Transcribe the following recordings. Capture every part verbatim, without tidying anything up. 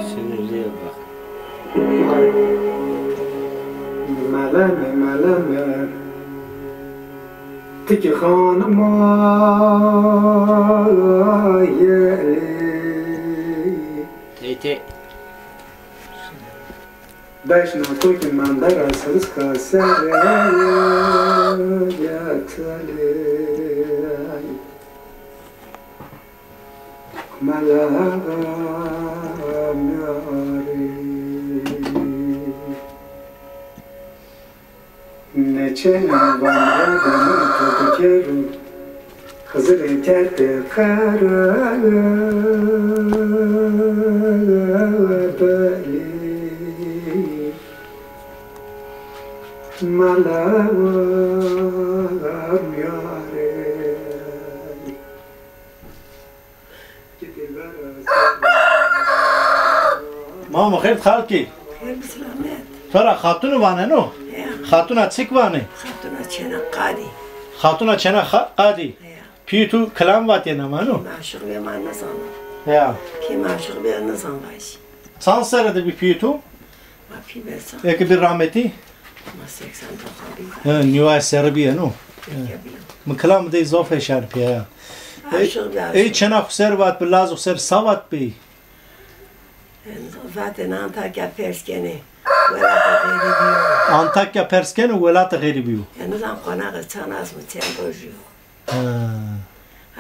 Sinirliye bak. Meleme, meleme. Ti ki xanima yelî. Tey tey. Beşna to ki mende ra sirska serê yetelî. Melaxa miyarî. Neçene vamre de min to bikero, Xizirê kerte qere belî. Melaxa miyarî. Mamo xêr, xalkî. Xêr bi selamet. To ra xatunu vaneno? Ya. Xatuna çik vanê? Xatuna çena qadî. Xatuna çena xa-, qadî. Ya. Pîyê tu kilam vatêne ma no? Maşuq bê ma nizana. Ya. Pîyê maşuq bê nizan vajî. Çand serre de bî pîyê tu? Ma pî bersa. Eke bî rahmetî? Ma seksen dokuz bî. He, nîway serre bîye no? Eke bî. Mi kilamî dey zof heşar pîya ya. Aşiq bî, aşiq. Ey çena xu ser vat bi, lazê xu ser sa vat bi? Vatêne Antakya pers kenê, welata xeyrî bîyo. Antakya pers kenê, welata xeyrî bîyo. Yanî zan qonaxê çand asmî çend rojî yo. Ha.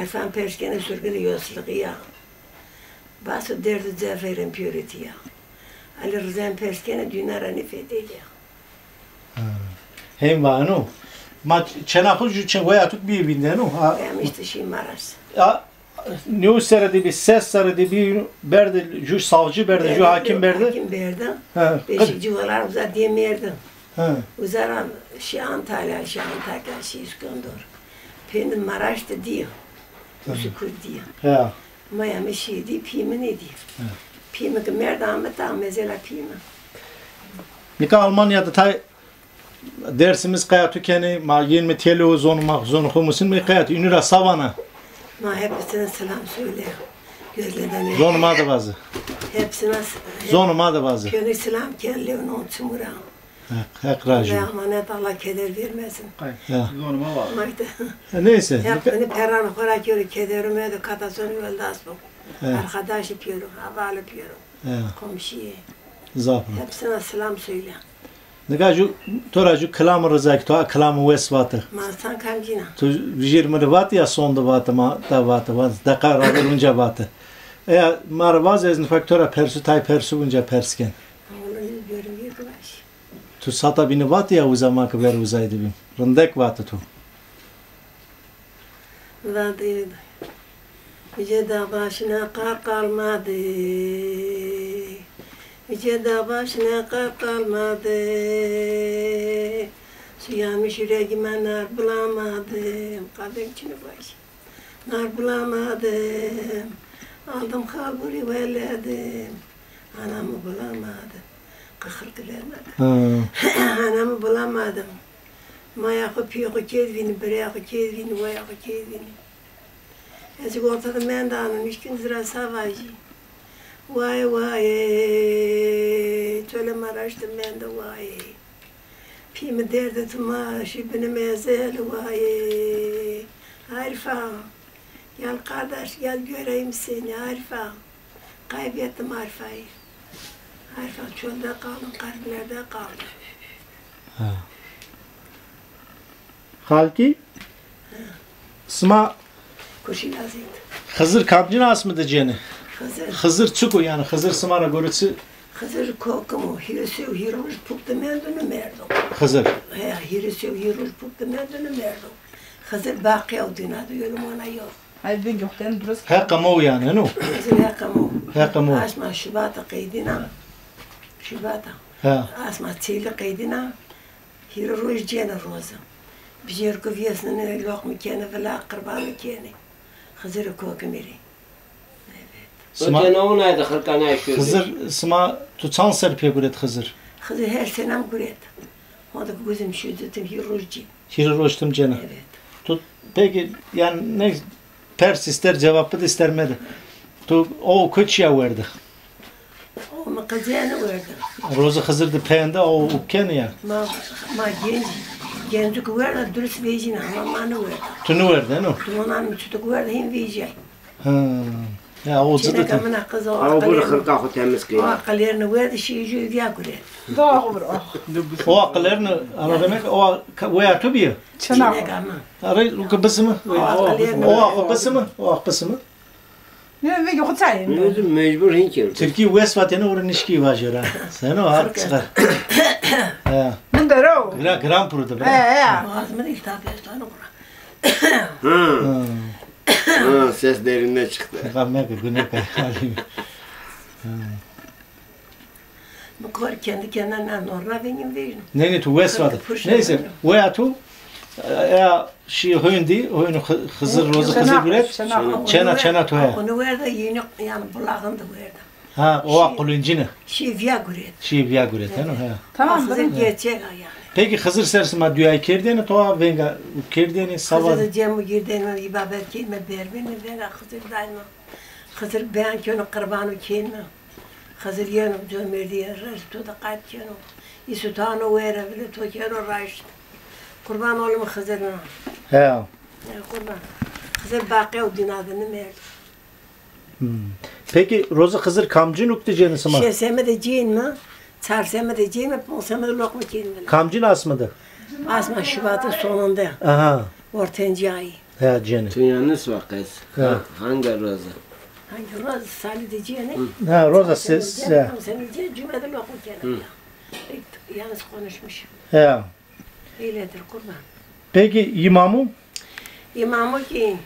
Arfan pers kenê surgunê yosluxî ya. Baso derdê cefeyren pîyoretî ya. Elî Rizen pers kenê dîna ra nêfedêlî ya. Ha. Hên vano. Ma çena xu jû çin weya tu bî vîndeno. Ha. Weya mi îşte şî Maraş. Ha. Nîyo serre de bî, ses serre de bî, berde jû savcî berde, jû hakim berde. Hakim berde. Ha. Beşikçi olarak uza diye merdi. Ha. Uza ra şî Antalya, şî Antakya, şî Îskendor. Pênî Maraş de dîyo. Usu Kurd dîyo. Ya. Maya mi şî dî, pî mi nêdî. Pî mi ki merd ameta, mezela pî mi. Nika Almanya de tay dersimiz qaya tu kenê, ma yên mi têlewo zonê ma, zonê xo musin mi qaya tu, inî ra sa vana? Ma hepsine selam söyle. Gözleden zonê ma de vaze. Hepsine s-, zonê ma de vaze. Pênî selam ken lewnon çimura. Heq, Heq razî. Ve emanet, Allah keder vermesin. Ya. Zonê ma var. Mayte. E, neyse. Hep beni peran xora kero, kederime de kata sonu yoldaş bu. Arkadaşı piyoro, havalı piyoro. Ya. Komşu. Zaf. Hepsine selam söyle. Nika jû, to ra jû kilamê riza ki, to a kilamê wes vate. Ma san kamcîna. Tu vijêr mi rê vate ya son de vate, ma da vate, vate. Deqa ra ver unca vate. Eya ma rê vaze, ez nifak to ra persu, tay persu unca pers ken. Oğlum, görüm bir kulaş. Tu sata bîne vatî ya uza, ma ki ver uzay de bîm. Rindek vatî tu. Vatî, uca dağ başına kar kalmadı. Uca dağ başına kar kalmadı. Suyanmış yüreğime nar bulamadım. Kadın içini baş. Nar bulamadım, aldım kalburi welledim. Anamı bulamadım, kıkırtı vermedim. Ha. Anamı bulamadım. Maya xo, pîyê xo kêd vînî, birê xo kêd vînî, waya xo kêd vînî. Ez ortada menda ano, nişkin zira sa vajî. Waye waye, çolê Maraş de menda waye. Pî mi derdê tu ma şî binî mezel wayê. Arifa, gel kardeş, gel göreyim seni Arifa. Kaybettim Arifa'yı. Arifa çölde kaldım, garplerde kaldım. Ha. Xalkî? Ha. Sima Kuşî lazî. Xizir kamcîn asmî de cênê? Xizir. Xizir çik o yanî? Xizir sima ra gore çi? Xizir kokim o. Hîrê sew hîrê roj puk de mendo, nêmerdo. Xizir. He, hîrê sew hîrê roj puk de mendo, nêmerdo. Xizir baqî o, dîna de ölüm ona yok. Ay, vengê xo ten durust. Heqa ma o yanî, no? Xizir heqa ma o. Heqa ma o. Asma Şubat a qeydîna. Şubat a. Ha. Asma Çêlî qeydîna. Hîrê roj cêne roze. Bijêrko vêsnenê, loqmî kenê, vila qirbanî kenê. Xizirê kokimî rê. Evet. Sima, o tena onay de xirkanay şuyor. Xizir, sima tu çand ser pê guret Xizir? Xizir her sene mi guret. Honde ki guzim şuyo, tim hîr roj cî. Hîr roj tim cêna. Evet. Tu peki, yani ne, pers ister cevap bide ister mede. Tu o ku çiya werde? O mi qicêne werde. Rozê Xizir de peyende o uk kenê ya? Ma, ma genc, gencu ki werde, durus vejîna, ama ma nêwerde. Tu nêwerde, no? Donan mi çutuk werde, hîn vejîyay. Ha. Ya, o zî de. Çêneka min a qiz o. Aw, bur aqilêrni, xirka xo temiz kî. O aqilêrni werde, şî jû vîya gure. Doğru, ah. O aqilêrni, ana demek, o ka-, weya tu bîye? Çêneka min. Arey, ruke bisimi? O aqilêrni. O aqo bisimi? O aq bisimi? Ne, vegî xo tayê. Ne, özü mecbur hin kerd. Tirkî wes vatêne, ora nişkî vajêra. Seno, ha, qisqa. Ha. Min dero. Gira, gran puru de, bira. He, he. Boğazımı da iltihap etti, onu bura. Ha. Ha. Ha, ses derinde çıktı. Meke, meke, gune kay. Ha. Mi kor kendi kendine ne norna vengin vejno. Ne, ne, tu wes vade. Neyse, weya tu, e, ya şî hoyun dî, hoyun Xi-, Xizir, Rozê Xizir guret. Çêna, çêna tu ya. Onu werde, yeni, yani bulağın da werde. Ha, o a qulincine. Şî vîya guret. Şî vîya guret, he, no, he. Tamam, Xizir gerçek ha yani. Peki Xizir ser sima duyay kerdêne, to a venga kerdêne, sava. Xizir de cem girdêne, îbadet kême, bervêne, venga Xizir dayma. Xizir beyan keno, qirbanû kême. Xizir yeno comerdî, rejto de qayt keno. Îsutano were vile to keno raşt. Qurban olim Xizir na. He. E, qurban. Xizir baqe û dîna de nimerd. Hmm. Peki Rozê Xizir kamcîn uk de cêne sima? Şêseme de cênme, çarseme de cênme, poncseme de loqma kênme. Kamcîn asme de? Asma Şubat'ın sonunda. Aha. Ortancı ayı. He, cêne. Tu yanlış vaqes. Ha. Ha, hangi roza? Hangi roza? Salî de cêne. Ha, roza ses, ha. Sen cê, cume de loqma kênme. Yanlış konuşmuş. He. Öyledir kurban. Peki îmamu? Îmamu ki,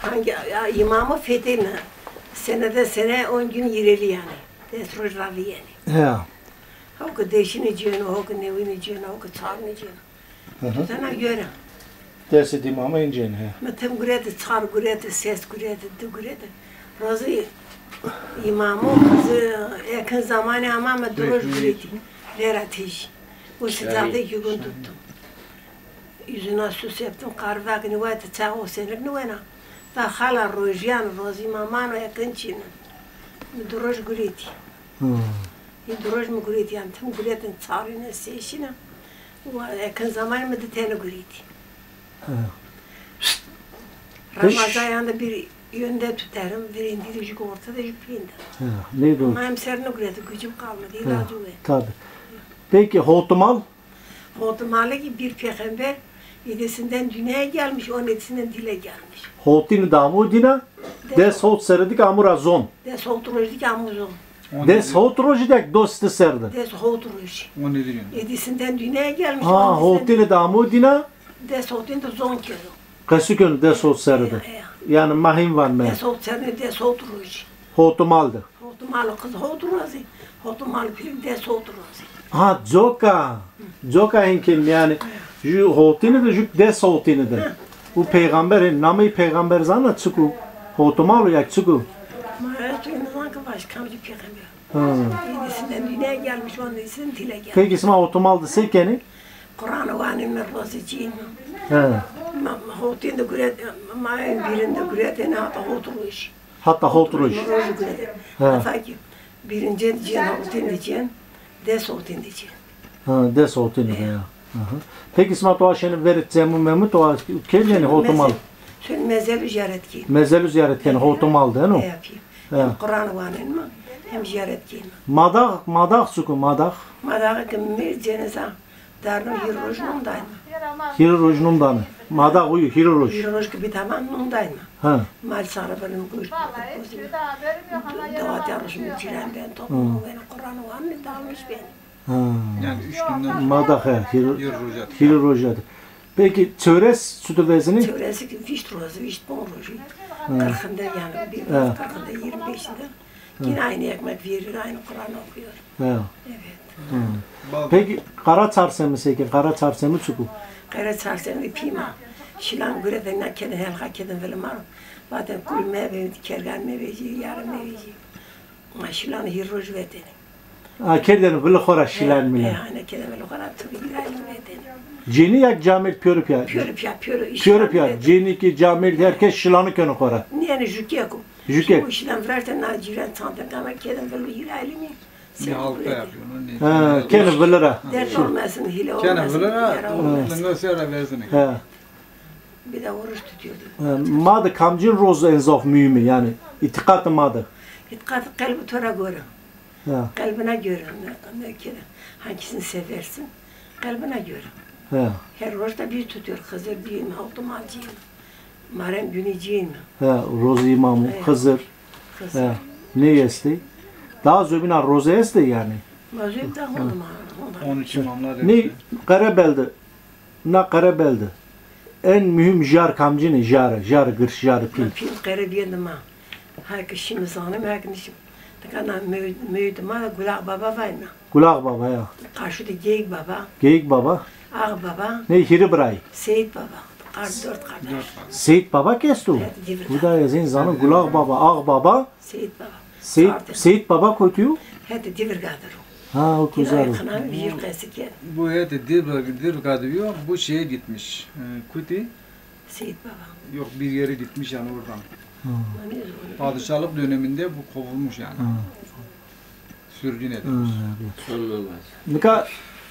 hangi, ya, îmamu fetêne. Senede sene on gün yireli yani. Des roj ravîyenê. He. Ho ki deşini cêno, ho ki newini cêno, ho ki çarni cêno. Hı hı. Tutana göre. Dersê dîmamê incên, he. Mi tim gureti, çar gureti, ses gureti, di gureti. Rozê îmamo, qizî ekin zamanî ama mi di roj gureti. Vera tij. O sıcakta iki gün tuttum. Yüzüne su septim, qarî vekini, waytî çax o senik nêwena. Va xala rojîyan, rozê îmamano ekin çînin. Mi di roj gureti. Hı. Î di roj mi gurêtî, yan tim gurêtin, çarîne, sêşîne. Wa ekin zamanî mi di tene gurêtî. Ha. Ramazayan da bir yönde tutarım, bir indi de jük orta da jük pênda. Ha, ne bu? Ama em ser nigurêti, gücüm kalmadı, ilacı ve. Tabii. Peki, hotimal? Hotimalı ki bir peygamber yedisinden dünyaya gelmiş, on yedisinden dile gelmiş. Hotini de amo dîna, des hot serê de ki amo ra zon. Des hot rojî de ki amo zon. Des hot rojî de ki dosti ser de. Des hot rojî. Yedisinden dünyaya gelmiş. Ha, hotini de amo dîna. Des hotin de zon kero. Qesî keno des hot serê de. Ya, ya. Yani ma hîn van me. Des hot serê de, des hot rojî. Hotimal de. Hotimal qiz hot rojî. Hotimal pirik des hot rojî. Ha, coka. Coka hîn kên yani. Jü hotini de, jü des hotini de. Hı. Bu peygamber, namey peygamber zana çiku? Hotimal ya çiku? Ma ez tu insan ki baş kamcî peygamber. Ha. Yedisinden dünyaya gelmiş, on yedisinden dile gelmiş. Peki sima hotimal de se kenî? Quran wanîme, rozê cîn. He. Ma, ma hotin de guret, ma en birin de guret, ene hata hot roj. Hata hot roj. Roj guret. He. Hata ki birinci cîn, hotin de cîn, des hotin de cîn. Ha, des hotin de ya. Aha. Peki sima to aşeni verit cemu memu to kêr yani hotimal? Sün mezelu ziyaret ki. Mezelu ziyaret yani hotimal de no? Yapayım. Hem Quran wanenme, hem ziyaret kênme. Madağ, madağ çiku, madağ? Madağ ki mi ceneza darno hîr roj nondayme. Hîr roj nondayme. Madağ uyu, hîr roj. Hîr roj ki bi tamam nondayme. Ha. Mal sarı benim goşt. Dawat yarışım cîran ben toplum, ben Quran wanenme, dalmış ben. Ha. Yani üç günden madağ he, hîr-, hîr rojat. Hîr rojat. Peki çewres çutur vezinî? Çewresi ki vîşt roz, vîşt pon rojî. Ha. Qirxinde yani, bir qirxinde, yirmi beşinde. Ha. Yine aynı ekmek veriyor, aynı Kur'an okuyor. Ha. Evet. Ha. Peki qara çarşemi seki, qara çarşemi çiku? Qere çarşemê pî ma. Şilan gurete na kedin helqa kedin vili ma ro. Vaten kul mevê, kergan mevecî, yara mevecî. Ma şilan hîr roj vetêne. A, kerdêne vili xo ra şilan milan. E, e, ane kerdêne vili xo ra tu hîra elî vetêne. Cênî ya ki camêrd pîyorî pîya? Pîyorî pîya, pîyorî. Pîyorî pîya. Cênî ki camêrd herkes şilanu keno xo ra. Nîyene jukeko. Jukek. O şilan virarte na cîran çanten kana kedin vili hîra elî mi. Ne halka yapıyor, ne? Ha, kene vili ra. Dert olmasın, hile olmasın. Kene vili ra, linga sera verzine. Ha. Bir de oruç tutuyordu. Ha, ma de kamcîn roz en zaf muhîm ê, yanî îtîqatê ma de? İtikat kalbi tora göre. Ha. Kalbine göre, ne, ne kere, hangisini seversin, kalbine göre. Ha. Her roz da bir tutuyor, Hızır diyeyim, Havdum Hacıyım. Marem günü cîn. He, rozê îmamû, Xizir. Xizir. He, ney estê? Daha zobîna roze estê yanî? Ma zobîn daha honde ma, honde. On üç imamlar. Ney Qerebel de, na Qerebel de en muhîm jar kamcîn ê? Jar, jar girş, jar pîl. Pîl Qerebel de ma. Her ki şîme zanîme, her ki nişîme. Nika na mewî-, mewîdê ma de Gulax Baba vayna. Gulax Baba ya. Qarşî de Geyik Baba. Geyik Baba. Ax Baba. Ney hîrê birayî? Seyîd Baba. Qar-, dört kardeş. Seyîd Baba ki esto? Evet, Divir Baba. Huda ya, zîn zano Gulax Baba, Ax Baba. Seyîd Baba. Seyîd, Seyîd Baba kotî yo? Hetê Divir Gadir o. Ha, o kuzar o. Yine yakına bir qesî kerd. Bu hetê Divir, Divir Gadir yo, bu şeye gitmiş. E, Kuti. Seyit Baba. Yok, bir yere gitmiş yani oradan. Ha. Padişahlık döneminde bu kovulmuş yani. Ha. Sürgün edilmiş. Ha, evet. Nika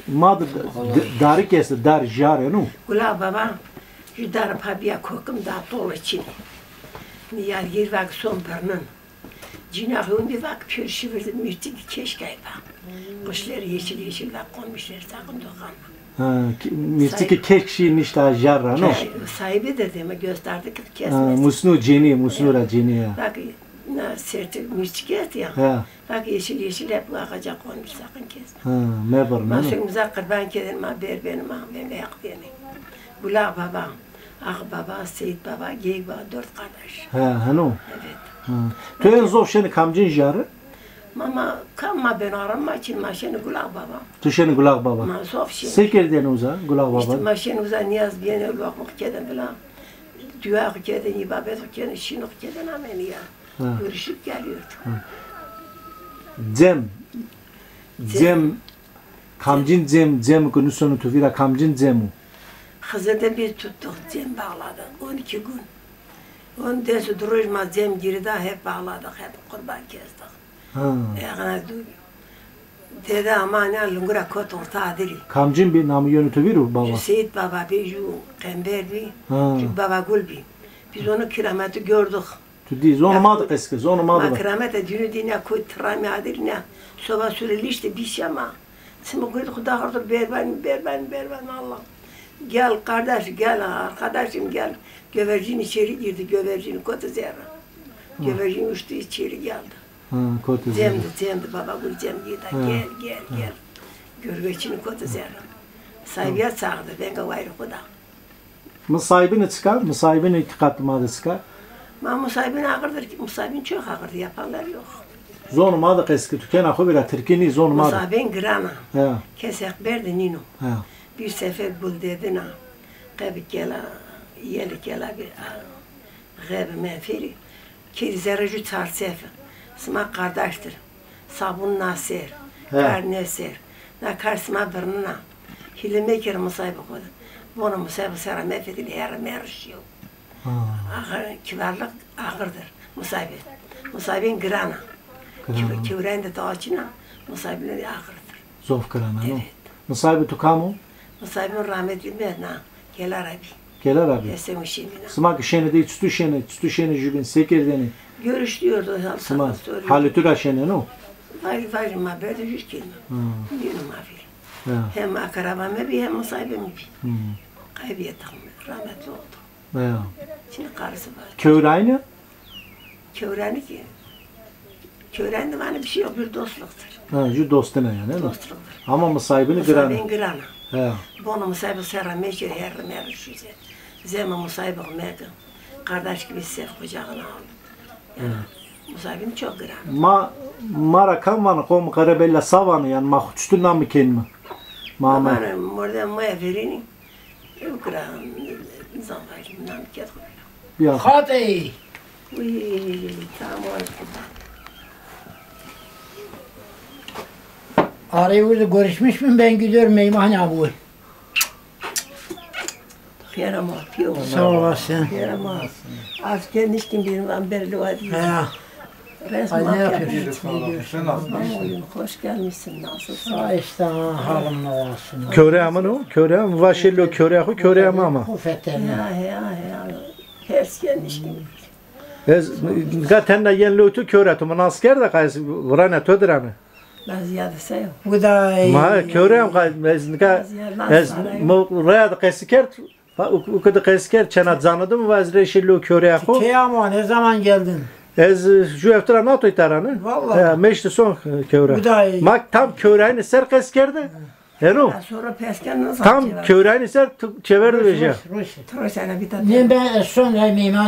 ma de d-, d-, darî ki estê, dar jar eno? Gula Baba, ju dar pa bîya kokim da tolê çinî. Nî yadgîr vak son birnin. Cîna hewndî vak pêr şivirdî, mîrtikî keşk ay va. Kuşlar yeşil yeşil vak konmuşlar sakın dokanma. Ha, ki-, mîrtikî keşk şî nişta jar ra, no? Ke-, sahibi de deme gösterdi ki kesmez. Ha, musnû cênî, musnû ra cênî ya. Bak, na sertî mîrtikî est ya. Ha. Bak yeşil yeşil hep ağaca konmuş sakın kesme. Ha, mebir, no? Ma sürekli bize qirban kedin, ma berbenî, ma ve meq deni. Gula Baba. Ax Baba, Seyit Baba, Geyik Baba, dört kardeş. He, heno? Evet. Ha. Tu en zof şenî kamcîn jar ri? Ma, ma, kam ma beno aram ma çin, ma şenî Gulax Baba. Tu şenî Gulax Baba? Ma zof şenî. Se kerdêne uza Gulax Baba? İşte ma şenî uza niyaz bîyene, loqma xo kedin filan. Dua xo kedin, îbadet xo kedin, şîn xo kedin, amenî ya. Ha. Görüşüp geliyorduk. Ha. Cem. Cem. Cem. Kamcîn cem, cem ki nuseno tu vîra kamcîn cem o? Xizirde biz tuttuk, cem bağladık. On iki gün. On ders du roj ma cem girî da hep bağladık, hep qurban kestik. Ha. Eğna du-, dede ama ne lungura kot orta adirî. Kamcîn bî, namê yeno tu vîr o baba? Seyit Baba bî, ju Qember bî, ha, ju Baba Gul bî. Biz onu kirameti gördük. Tu dî, zonê ma de qesî ke, zonê ma de. Ma kiramete dînû dî ne koy tiramî adir ne. Soba sure lîşte bîşe ma. Çimê gurî de xo daxirdo berbenî, berbenî, berbenî Allah. Gel kardeş, gel arkadaşım, gel. Gövercin içeri girdi, gövercin kotî zerre. Hı. Gövercin uçtu içeri geldi. Ha, kotî zerre. Cemdi, cemdi, baba gul cem girdi. Ha. Gel, gel, gel. Gövercin kotî zerre. Sahibiye çağırdı, venga wayîrê xo da. Musayibîne çik a? Musayibîne îtîqatê ma de çik a? Ma musayibîne axirdir ki, musayibîn çok axirdir, yapanlar yok. Zonê ma de qesî ke, tu kena xo vîra, tirkî nî, zonê ma de. Musayibîn giran a. Ya. Kes heq berde nîno. Ya. Bir sefer gul dedin a, qebî kela, yeli kela bir, a, xebi menfîrî. Kêrî zerre ju çarçefe. Sima qardaştir. Sabun na ser. He. Kar ne ser. Na kar sima birnina. Hîle meker musayibê xo de. Bono musayibê xo sera mefedil herre merre şîyo. Ha. Axir, kibarlık axirdir. Musayibê. Musayibên giran a. Giran a. Kewrayîn de tawa çin a. Musayibîne de axirdir. Zof giran a, no? Evet. Musayibê tu kam o? Musayibê mi rahmetlî merd na, Kela ra bî. Kela ra bî. Hesen Huşêmîn a. Sima ke şenê dey, çitu şenê, çitu şenê jubîn, se kerdêne? Görüşüyordu, hal sima, sağ ol, soruyordu. Halê tu ra şenê, no? Vajî, vajî, ma berdî jû kelîme. Ha. Nîno ma vîr. Ya. Hem akraba mi bî, hem musayibê mi bî. Hmm. Kaybettik, rahmetli oldu. Ya. Şimdi karısı var. Kewrayîne? Kewrayîne ki, kewrayîne de vanê bir şey yok, bir dostluktur. Ha, ju dostine yanî, değil mi? Dostluktur. Ama musayibîne giran a. Musayibîn giran a. He. Bono musayibî xo sera meşir, herre merre şîze. Cemê musayibî xo meke. Kardeş gibi sev, kucağına al. Yanî, musayibîn çok giran a. Ma, ma ra kam vano, qomê Qerebelî ra sa vano, yanî ma xo çitu name kenîme? Ma, ma, ma vano, mordemê ma ya verênî. Yok, gram, zan vajim, nam ked. Ya. Xatey. Uy, tamam. Arayı burada görüşmüş mü? Ben gidiyorum, meyman ya bu. Xêr ama, piyo. Sağ olasın. Xêr ama. Az ke nişkin bir van berli var. Ya. Resmen. Ay, ne yapıyorsun? Hoş gelmişsin. Nasılsın? Ay, işte, ha, halim ne olsun. Köre aman o, köre aman. Vaşello köre xo, köre aman ama. Kufeten. Ya, ya, ya. Ters gelmiş gibi. Ez, ga tenna yen lo tu köre, tu mı nas kerde, qayız vırane tu dirane. Lazı ya da se. Bu da, e, ma köre am qayız, ez nika, ez mo raya da qayısı kerd, uku da qayısı kerd, çena zanadım, va ez reşi lo köre xo. Key ama, ne zaman geldin? Ez, e, ju eftira natoy tarane. Vallahi. Ya, meşti son, e, köre. Bu da, e, ma tam köre aynı ser qayısı kerde. Hero. Tam kewrayni ser tu çeverdi veja. Nê ben son ay meyman.